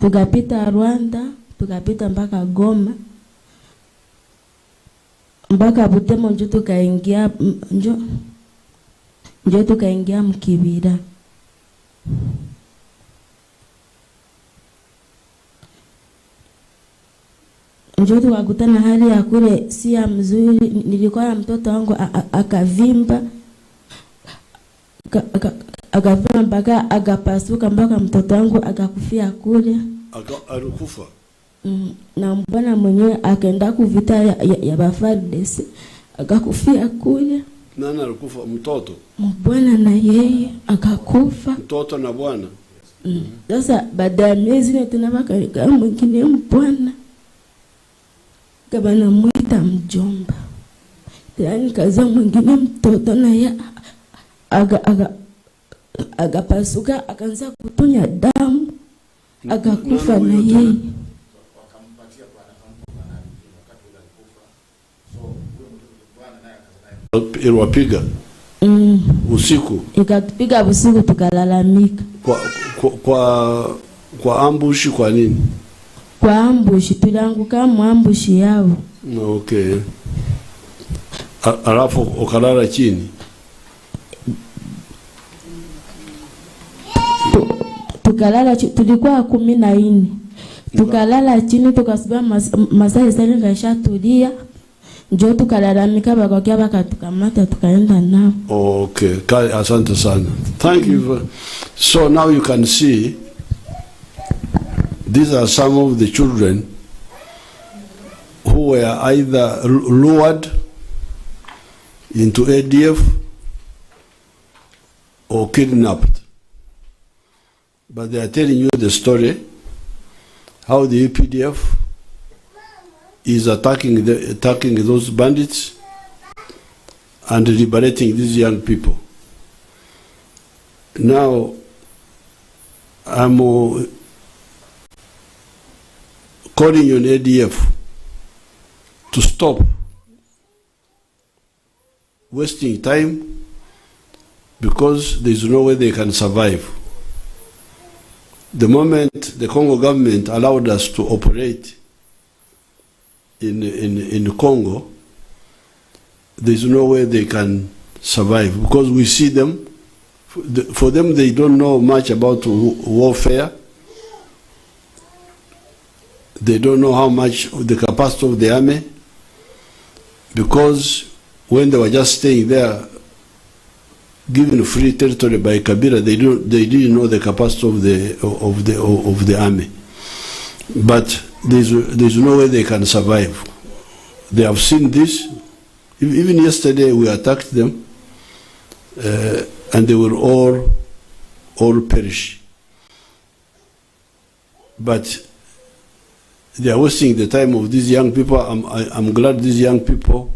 D: Tukapita Rwanda, tukapita mpaka Goma. Mpaka Butembo njo tukaingia njo tukaingia Mkibira. Njo tukakutana hali ya kule si ya mzuri. Nilikuwa na mtoto wangu akavimba. Akavimba mpaka akapasuka mpaka mtoto wangu akakufia kule.
B: Alikufa?
D: Na mbona mwenyewe akaenda kuvita ya FARDC akakufia kule.
B: Nani alikufa? Mtoto.
D: Bwana na yeye akakufa.
B: Mtoto na bwana.
D: Sasa baada ya miezi nne tena bakanigawa mwingine mbwana, kabanamwita mjomba. Tena nikazaa mwingine mtoto naye akapasuka akaanza kutonya damu akakufa na yeye.
B: Iliwapiga usiku?
D: Ikatupiga usiku tukalalamika.
B: Kwa ambushi kwa nini?
D: Kwa ambushi, tulianguka mu ambushi yao.
B: Okay. Alafu ukalala chini?
D: Tukalala chini, tulikuwa 14. Tukalala chini tukasubiri masaa sasa kashatulia. Njo tukalalamika bakakia bakatukamata tukaenda nao.
B: Okay, asante sana. Thank you. So now you can see these are some of the children who were either lured into ADF or kidnapped. But they are telling you the story how the UPDF is attacking those bandits and liberating these young people. Now, I'm calling on ADF to stop wasting time, because there is no way they can survive. The moment the Congo government allowed us to operate in Congo, there is no way they can survive, because we see them. For them, they don't know much about warfare. They don't know how much the capacity of the army, because when they were just staying there, given free territory by Kabila, they didn't know the capacity of the army. But there's no way they can survive. They have seen this. Even yesterday we attacked them, and they will all perish. But they are wasting the time of these young people. I'm glad these young people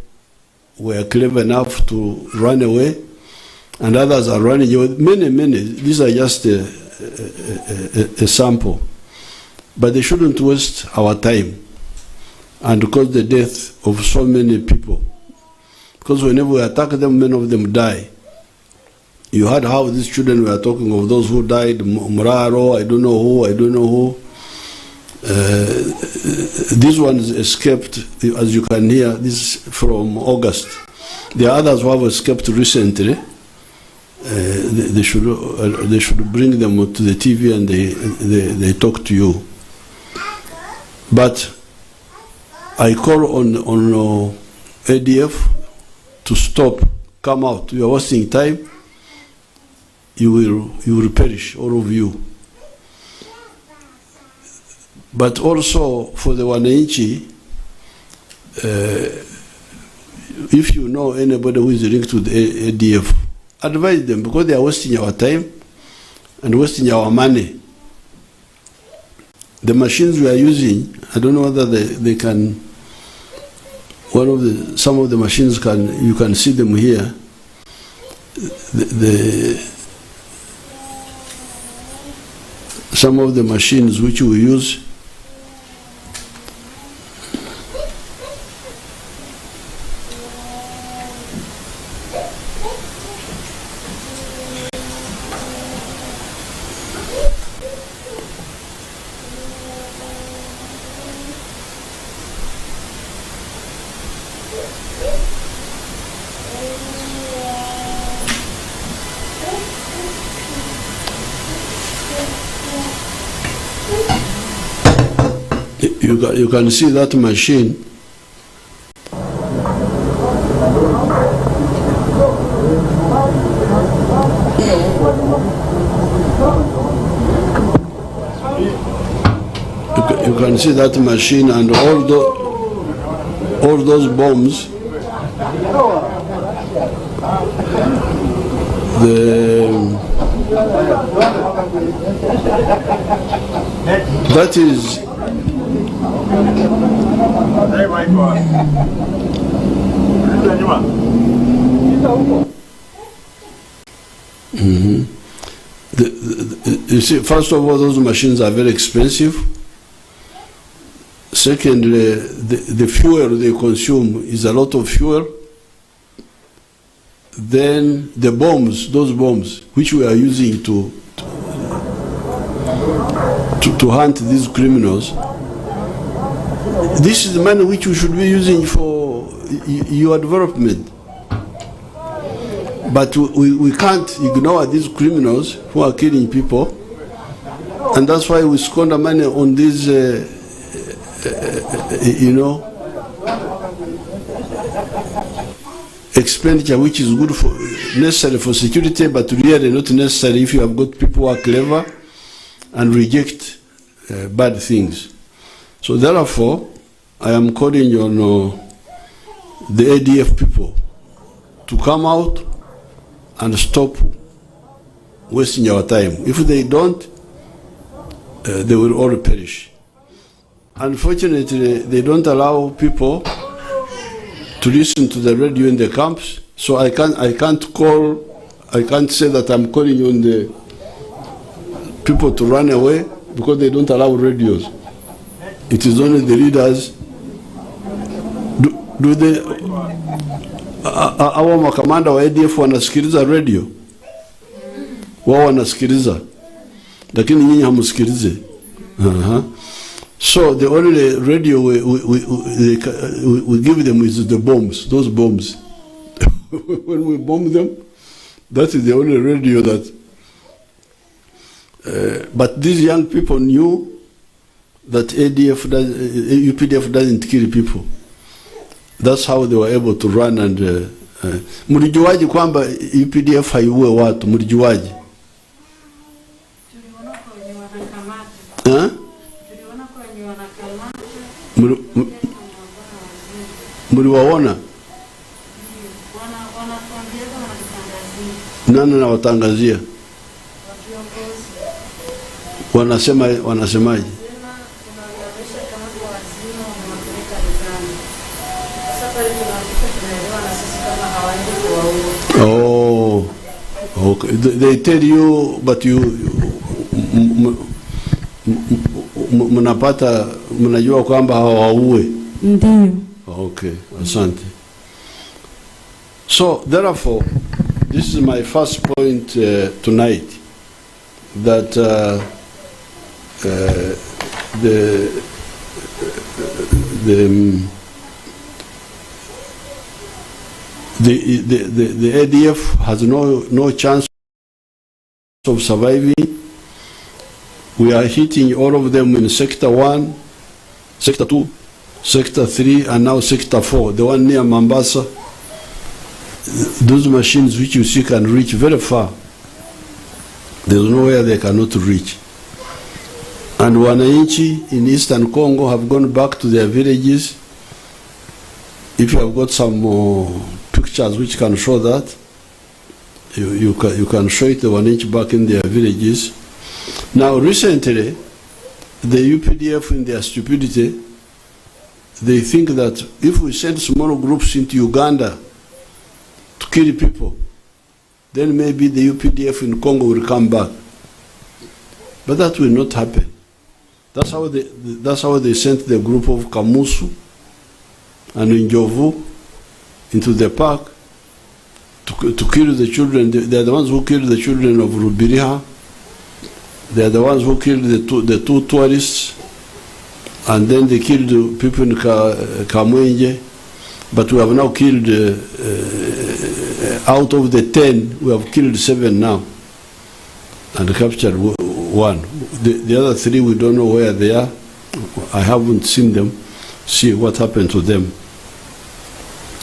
B: were clever enough to run away, and others are running away. Many, many. These are just a sample. But they shouldn't waste our time and cause the death of so many people. Because whenever we attack them, many of them die. You heard how these children were talking of those who died, Muraro, I don't know who, I don't know who. These ones escaped, as you can hear, this is from August. There are others who have escaped recently. They should bring them to the TV and they talk to you. But I call on ADF to stop, come out. You are wasting time. You will perish, all of you. But also for the Wananchi, if you know anybody who is linked to the ADF, advise them, because they are wasting our time and wasting our money. The machines we are using, I don't know whether they can, some of the machines can, you can see them here. Some of the machines which we use, you can see that machine. You can see that machine and all those bombs. The, that is you see, first of all, those machines are very expensive. Secondly, the fuel they consume is a lot of fuel. Then the bombs, those bombs, which we are using to hunt these criminals, this is the money which we should be using for your development. But we can't ignore these criminals who are killing people, and that's why we squander money on these, expenditure which is good for, necessary for security, but really not necessary if you have got people who are clever and reject bad things. So therefore, I am calling on the ADF people to come out and stop wasting our time. If they don't, they will all perish. Unfortunately, they don't allow people to listen to the radio in the camps, so I can't call, I can't say that I'm calling on the people to run away because they don't allow radios. It is only the leaders. Do they, hawa makamanda wa ADF wanasikiliza radio? Wao wanasikiliza, lakini nyinyi hamsikilize. So the only radio we give them is the bombs, those bombs. When we bomb them, that is the only radio that. But these young people knew that ADF does, UPDF doesn't kill people. That's how they were able to run and mlijuaje kwamba UPDF haiue watu? Mlijuaje?
A: Tuliona kwa wenye wanakamata,
B: Eh?
A: Tuliona kwa wenye wanakamata.
B: Mliwaona?
A: Wanatuambia, wanatutangazia.
B: Nani anawatangazia?
A: Viongozi.
B: Wanasema, wanasemaje?
A: Sema kuna wenye wameshakamata wazima, wamewapeleka Uganda. Sasa pale tunafika tunaelewa na sisi kama hawaendi kuwaua.
B: Oh, okay. They tell you, but you mnapata, mnajua kwamba hawaue.
A: Ndio.
B: Okay, asante. So therefore, this is my first point tonight, that the ADF has no chance of surviving. We are hitting all of them in Sector 1, Sector 2, Sector 3, and now Sector 4, the one near Mombasa. Those machines which you see can reach very far. There's nowhere they cannot reach. And wananchi in Eastern Congo have gone back to their villages. If you have got some pictures which can show that, you can show it, the wananchi back in their villages. Now recently, the UPDF, in their stupidity, they think that if we send small groups into Uganda to kill people, then maybe the UPDF in Congo will come back. But that will not happen. That's how they sent the group of Kamusu and Njovu into the park to kill the children. They are the ones who killed the children of Lhubiriha. They are the ones who killed the two tourists. And then they killed the people in Kamwenge. But we have now killed, out of the 10, we have killed seven now and captured one. The other three, we don't know where they are. I haven't seen them, see what happened to them.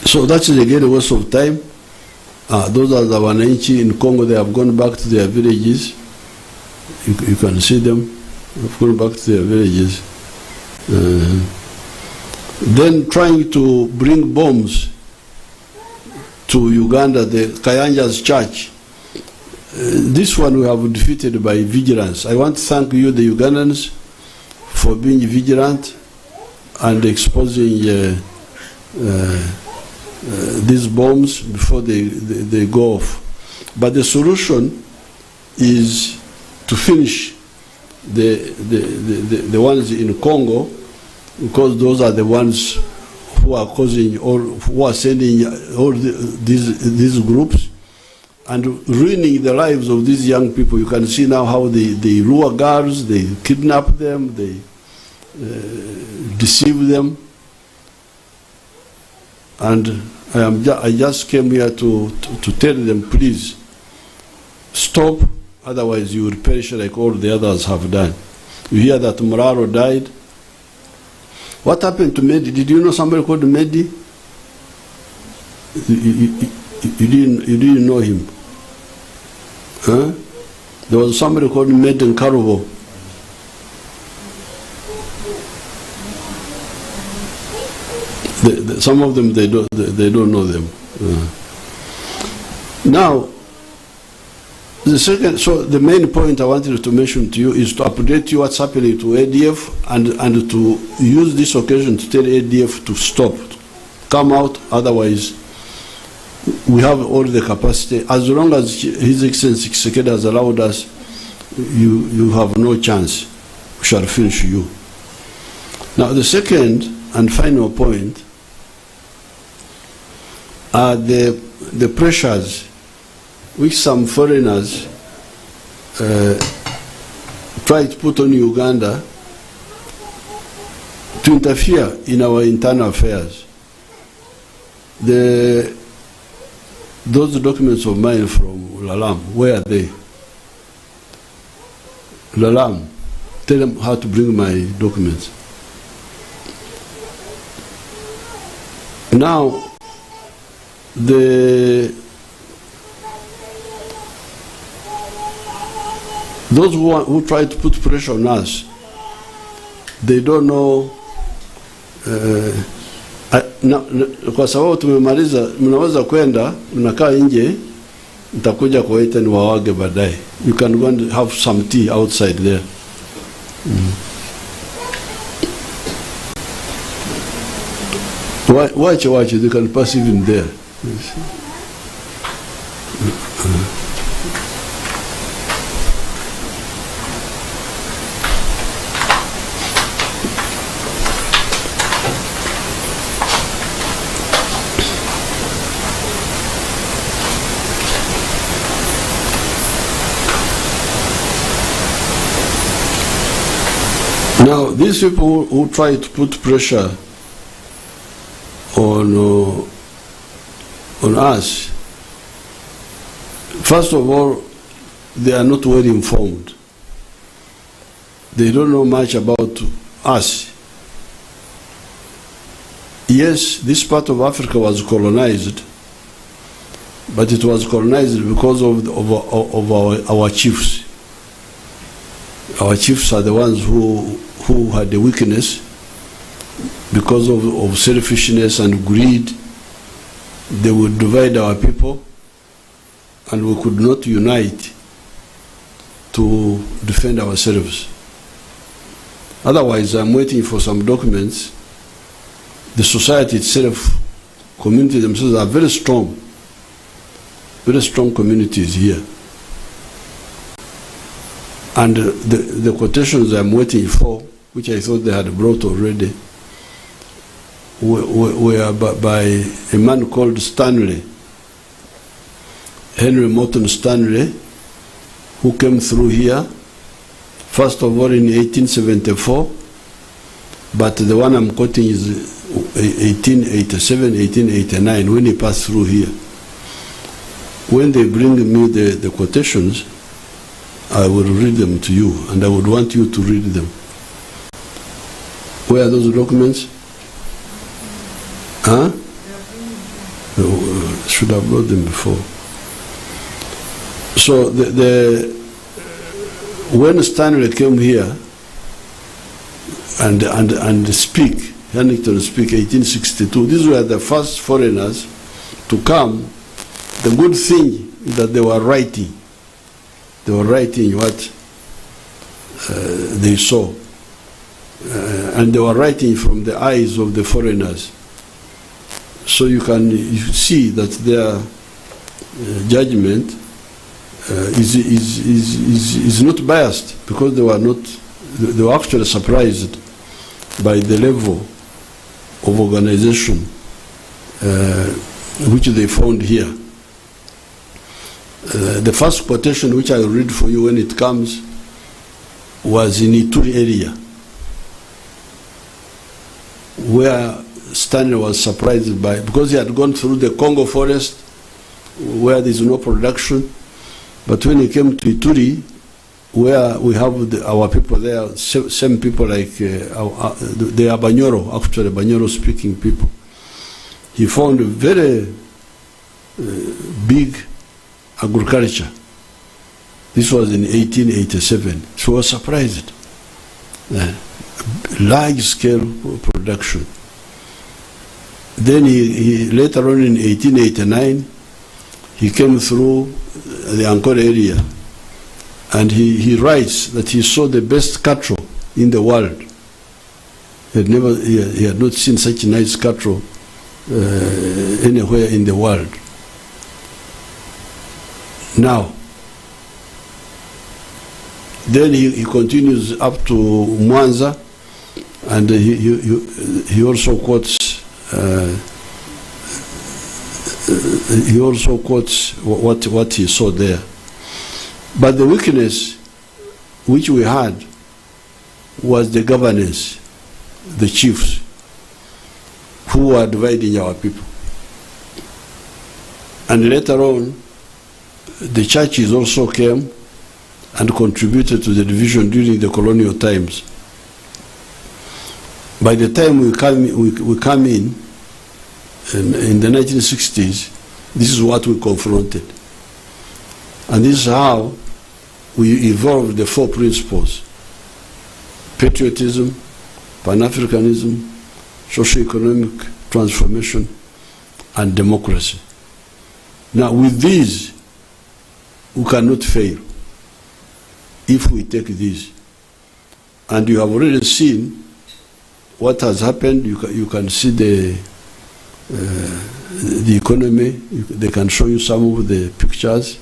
B: So that is again a waste of time. Those are the wananchi in Congo. They have gone back to their villages. You can see them. They've gone back to their villages. Then trying to bring bombs to Uganda, the Kayanja's church. This one we have defeated by vigilance. I want to thank you, the Ugandans, for being vigilant and exposing these bombs before they go off. But the solution is to finish the ones in Congo, because those are the ones who are causing or who are sending all these groups and ruining the lives of these young people. You can see now how they lure girls, they kidnap them, they deceive them. And I just came here to tell them, please stop, otherwise you will perish like all the others have done. You hear that Muraro died. What happened to Mehdi? Did you know somebody called Mehdi? You didn't know him. Huh? There was somebody called Mehdi Nkarubo. Some of them, they don't know them. Now, the second, so the main point I wanted to mention to you is to update you what's happening to ADF and to use this occasion to tell ADF to stop, come out, otherwise we have all the capacity. As long as His Excellency Tshisekedi has allowed us, you have no chance. We shall finish you. Now the second and final point are the pressures which some foreigners try to put on Uganda to interfere in our internal affairs. Those documents of mine from Lalam, where are they? Lalam, tell them how to bring my documents. Now, those who try to put pressure on us, they don't know. Kwa sababu tumemaliza, mnaweza kwenda, mnakaa nje, nitakuja kuwaita niwaage baadaye. You can go and have some tea outside there. Watch, they can pass even there. Yes. Now, these people who try to put pressure on us, first of all, they are not well informed. They don't know much about us. Yes, this part of Africa was colonized, but it was colonized because of our chiefs. Our chiefs are the ones who had the weakness because of selfishness and greed. They would divide our people, and we could not unite to defend ourselves. Otherwise, I'm waiting for some documents. The society itself, community themselves are very strong communities here. And the quotations I'm waiting for, which I thought they had brought already, were by a man called Stanley, Henry Morton Stanley, who came through here, first of all in 1874, but the one I'm quoting is 1887, 1889, when he passed through here. When they bring me the quotations, I will read them to you, and I would want you to read them. Where are those documents? Huh? Should have brought them before. So when Stanley came here and speak, Hannington speak, 1862, these were the first foreigners to come The good thing is that they were writing. They were writing what they saw. And they were writing from the eyes of the foreigners. So you can see that their judgment is not biased, because they were not, they were actually surprised by the level of organization which they found here. The first quotation, which I will read for you when it comes, was in Ituri area, where Stanley was surprised by, because he had gone through the Congo forest where there is no production, but when he came to Ituri, where we have our people there, same people like they are Banyoro, actually Banyoro speaking people. He found a very big agriculture. This was in 1887. So he was surprised. Large scale production. Then he later on in 1889, he came through the Ankole area, and he writes that he saw the best cattle in the world. He had never, he had not seen such nice cattle anywhere in the world. Now, then he continues up to Mwanza, and he also quotes. He also quotes what he saw there. But the weakness which we had was the governance, the chiefs, who were dividing our people. And later on, the churches also came and contributed to the division during the colonial times. By the time we come in the 1960s, this is what we confronted. And this is how we evolved the four principles: patriotism, Pan-Africanism, socio-economic transformation, and democracy. Now, with these, we cannot fail if we take these. And you have already seen what has happened. You can see the economy. They can show you some of the pictures,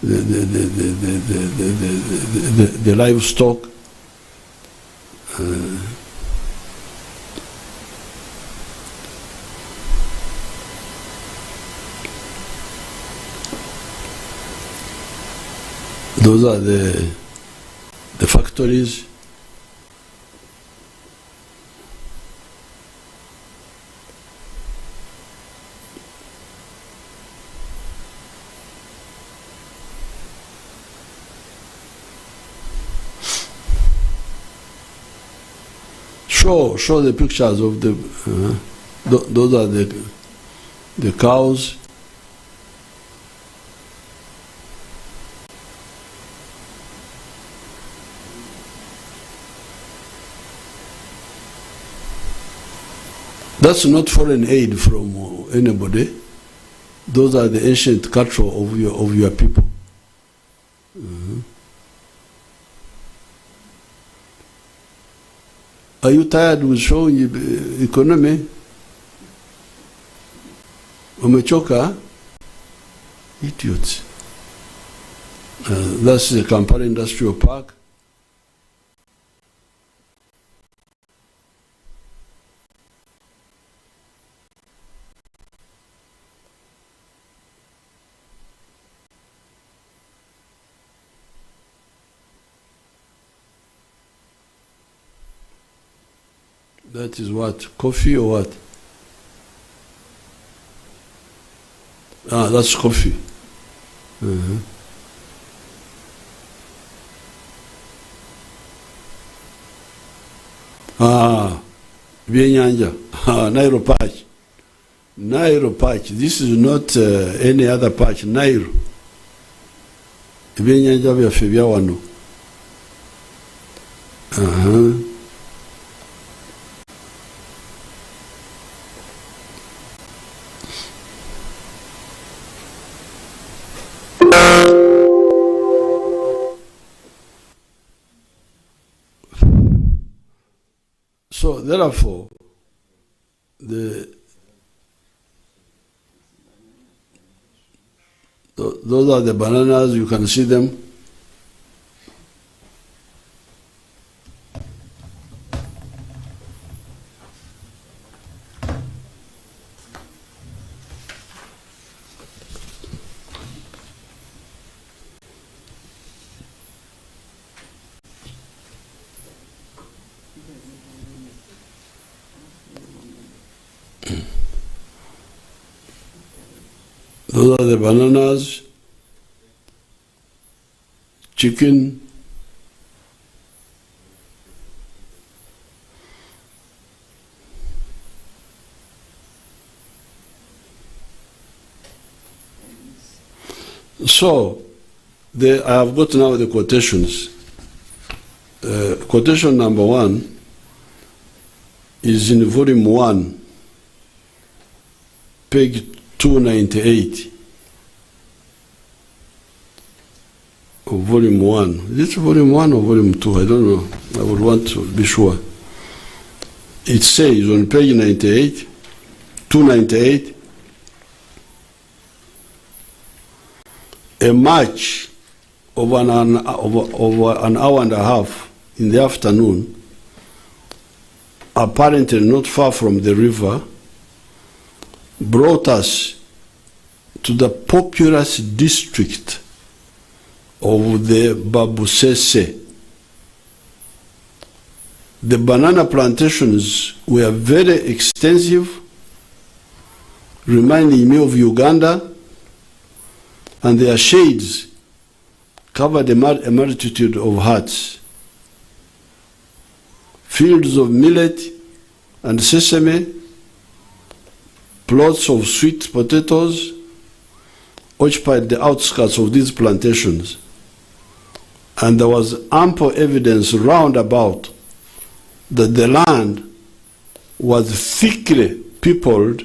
B: the livestock. Those are the factories. Show the pictures of the, those are the cows. That's not foreign aid from anybody. Those are the ancient cattle of your people. Mm-hmm. Are you tired with showing economy? Umechoka? Idiots. That's the Kampala Industrial Park. That is what? Coffee or what? Ah, that's coffee. Uh-huh. Ah, Byenyanja. Ah, Nairo patch. Nairo patch. This is not any other patch. Nairo. Byenyanja byaffe bya wano. Uh-huh. therefore, those are the bananas, you can see them. Those are the bananas, chicken, So, I have got now the quotations. Quotation number 1 is in volume 1, page 298 of volume 1. Is it volume 1 or volume 2? I don't know. I would want to be sure. It says on page 298, a march of an hour and a half in the afternoon, apparently not far from the river, brought us to the populous district of the Babusese. The banana plantations were very extensive, reminding me of Uganda, and their shades covered a multitude of huts. Fields of millet and sesame, plots of sweet potatoes occupied the outskirts of these plantations, and there was ample evidence round about that the land was thickly peopled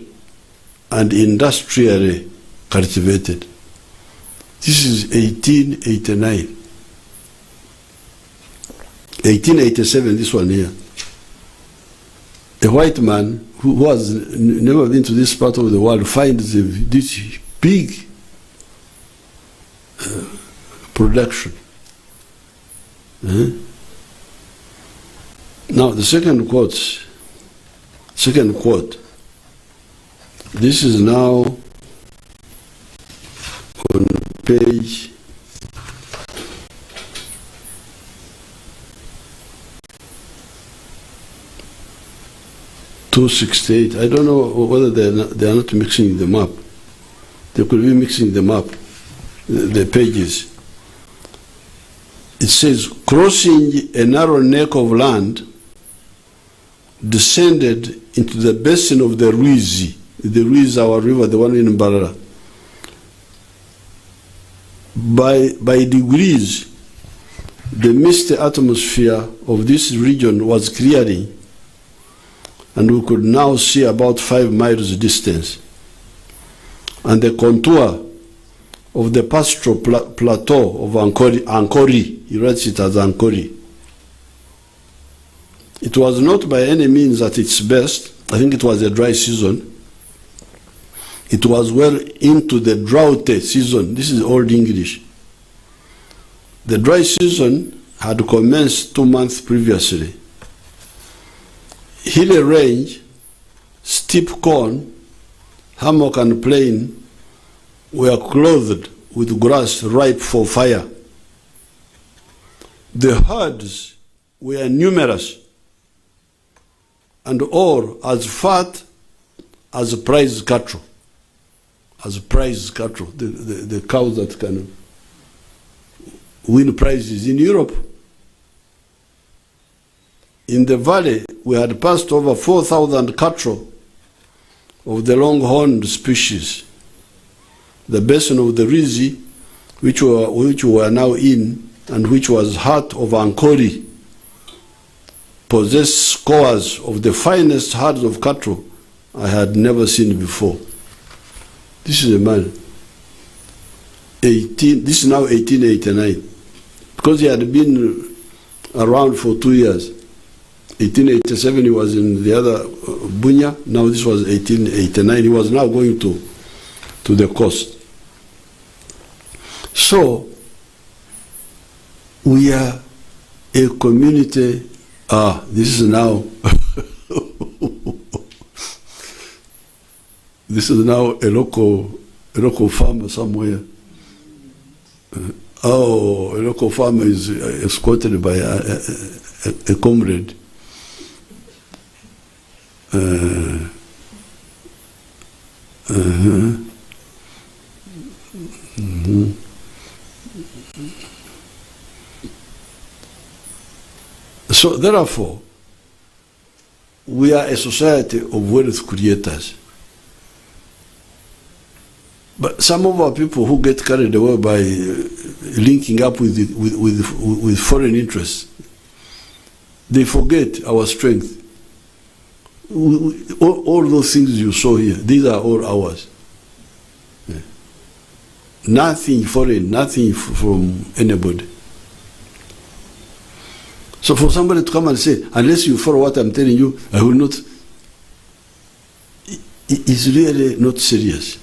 B: and industrially cultivated. This is 1889. 1887, this one here. A white man who has never been to this part of the world finds this big production. Now the second quote, this is now on page 268. I don't know whether they are not mixing them up. They could be mixing them up, the pages. It says, crossing a narrow neck of land, descended into the basin of the Ruizi. The Ruizi, our river, the one in Mbarara. By degrees, the misty atmosphere of this region was clearing, and we could now see about 5 miles distance. And the contour of the pastoral plateau of Ankori, he writes it as Ankori. It was not by any means at its best. I think it was a dry season. It was well into the drought season. This is Old English. The dry season had commenced 2 months previously. Hilly range, steep corn, hammock and plain were clothed with grass ripe for fire. The herds were numerous and all as fat as prize cattle. As prize cattle, the cows that can win prizes in Europe. In the valley, we had passed over 4,000 cattle of the long-horned species. The basin of the Rizi, which we were now in, and which was heart of Ankori, possessed scores of the finest herds of cattle I had never seen before. This is a man. This is now 1889, because he had been around for 2 years. 1887 he was in the other Bunya. Now this was 1889. He was now going to the coast. So we are a community. This is now this is now a local farmer somewhere. A local farmer is escorted by a comrade. Mm-hmm. So therefore, we are a society of wealth creators. But some of our people who get carried away by linking up with foreign interests, they forget our strength. All those things you saw here, these are all ours. Yeah. Nothing foreign, nothing from anybody. So for somebody to come and say, unless you follow what I'm telling you, I will not, it's really not serious.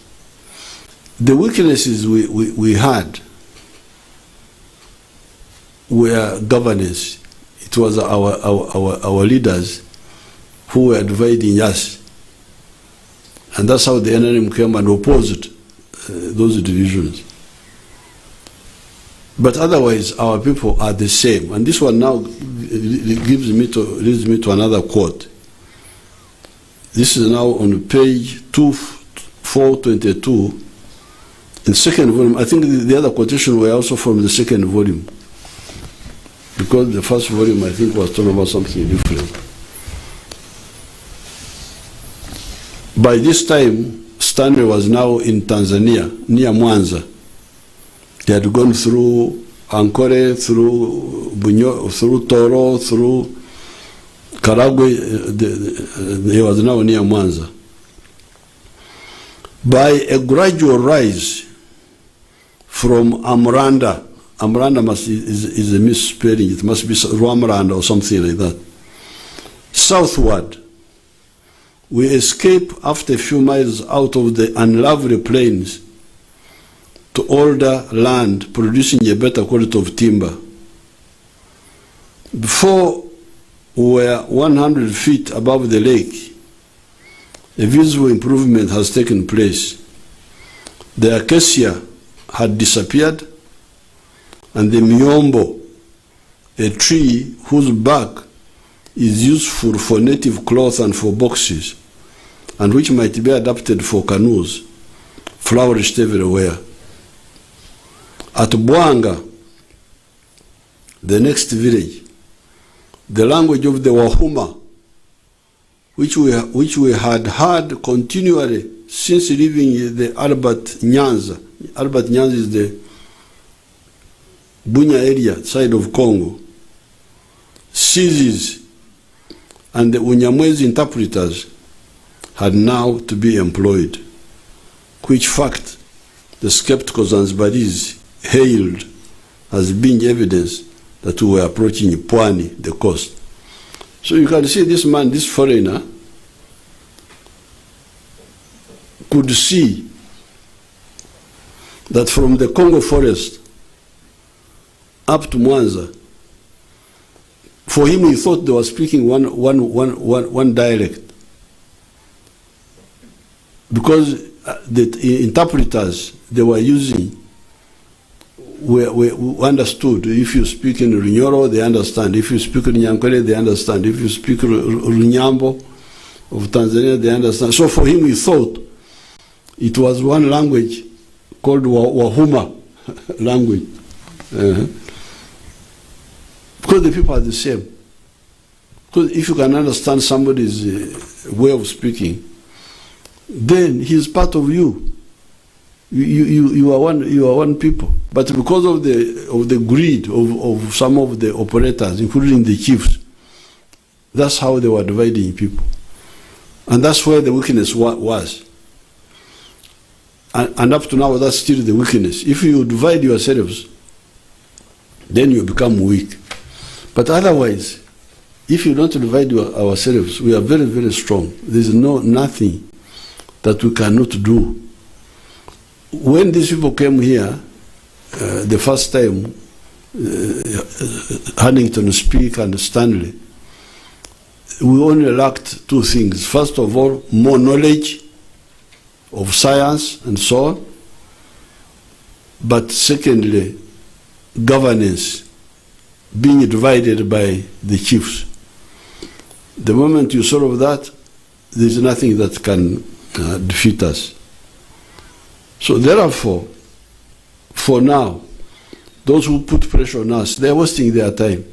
B: The weaknesses we had were governance. It was our leaders who were dividing us. And that's how the NRM came and opposed those divisions. But otherwise, our people are the same. And this one now leads me to another quote. This is now on page 2422, in second volume. I think the other quotation were also from the second volume, because the first volume, I think, was talking about something different. By this time, Stanley was now in Tanzania, near Mwanza. He had gone through Ankore, through Bunyo, through Toro, through Karagwe. He was now near Mwanza. By a gradual rise from Amranda, Amranda is a misspelling, it must be Rwamranda or something like that, southward, we escape after a few miles out of the unlovely plains to older land producing a better quality of timber. Before we were 100 feet above the lake, a visible improvement has taken place. The acacia had disappeared, and the miombo, a tree whose bark is useful for native cloth and for boxes, and which might be adapted for canoes, flourished everywhere. At Bwanga, the next village, the language of the Wahuma, which we had heard continually since leaving the Albert Nyanza. Albert Nyanza is the Bunya area, side of Congo, ceases, and the Unyamwezi interpreters had now to be employed, which fact the skeptical Zanzibaris hailed as being evidence that we were approaching Pwani, the coast. So you can see this man, this foreigner, could see that from the Congo forest up to Mwanza, for him he thought they were speaking one dialect, because the interpreters they were using we understood. If you speak in Runyoro, they understand. If you speak in Nyankole, they understand. If you speak Runyambo of Tanzania, they understand. So for him, he thought it was one language called Wahuma language. Because the people are the same. Because if you can understand somebody's way of speaking, then he's part of you. You are one. You are one people. But because of the greed of some of the operators, including the chiefs, that's how they were dividing people, and that's where the weakness was. And up to now, that's still the weakness. If you divide yourselves, then you become weak. But otherwise, If you don't divide ourselves, we are very, very strong. There's nothing that we cannot do. When these people came here, the first time, Hannington Speke and Stanley, we only lacked two things. First of all, more knowledge of science and so on. But secondly, governance being divided by the chiefs. The moment you solve that, there's nothing that can defeat us. So therefore, for now, those who put pressure on us, they're wasting their time.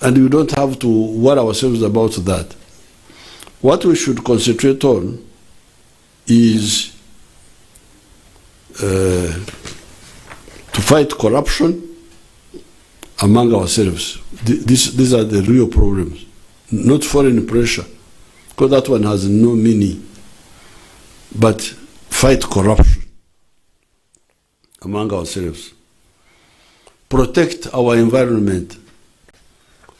B: And we don't have to worry ourselves about that. What we should concentrate on is to fight corruption among ourselves. These are the real problems, not foreign pressure, because that one has no meaning. But fight corruption among ourselves. Protect our environment,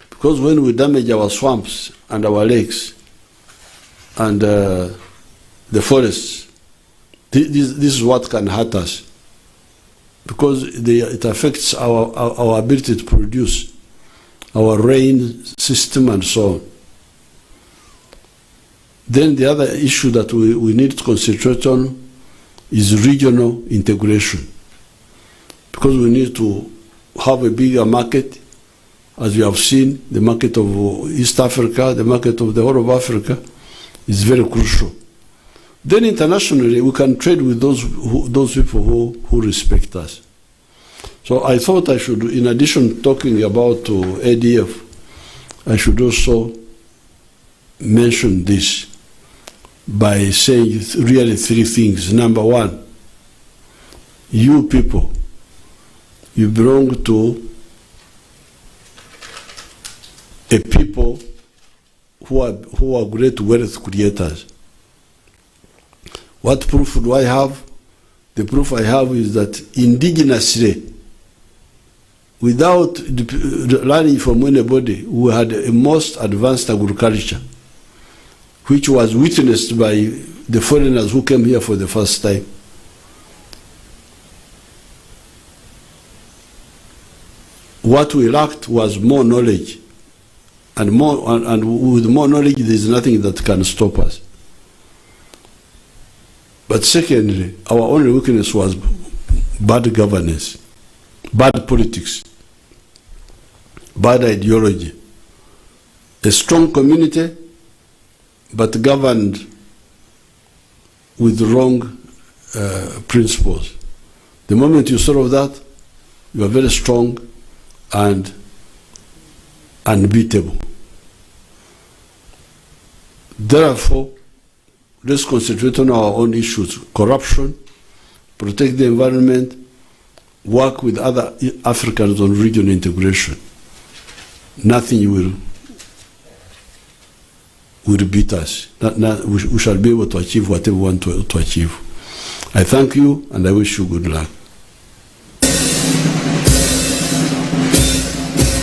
B: because when we damage our swamps and our lakes and the forests, this is what can hurt us, because it affects our ability to produce, our rain system and so on. Then the other issue that we need to concentrate on is regional integration, because we need to have a bigger market. As you have seen, the market of East Africa, the market of the whole of Africa is very crucial. Then internationally, we can trade with those people who respect us. So I thought I should, in addition to talking about ADF, I should also mention this by saying really three things. Number one, you people, you belong to a people who are great wealth creators. What proof do I have? The proof I have is that indigenously, without learning from anybody, we had a most advanced agriculture, which was witnessed by the foreigners who came here for the first time. What we lacked was more knowledge, and with more knowledge, there is nothing that can stop us. But secondly, our only weakness was bad governance, bad politics, bad ideology. A strong community, but governed with wrong principles. The moment you solve that, you are very strong and unbeatable. Therefore, let's concentrate on our own issues: corruption, protect the environment, work with other Africans on regional integration. Nothing will beat us. We shall be able to achieve whatever we want to achieve. I thank you and I wish you good luck.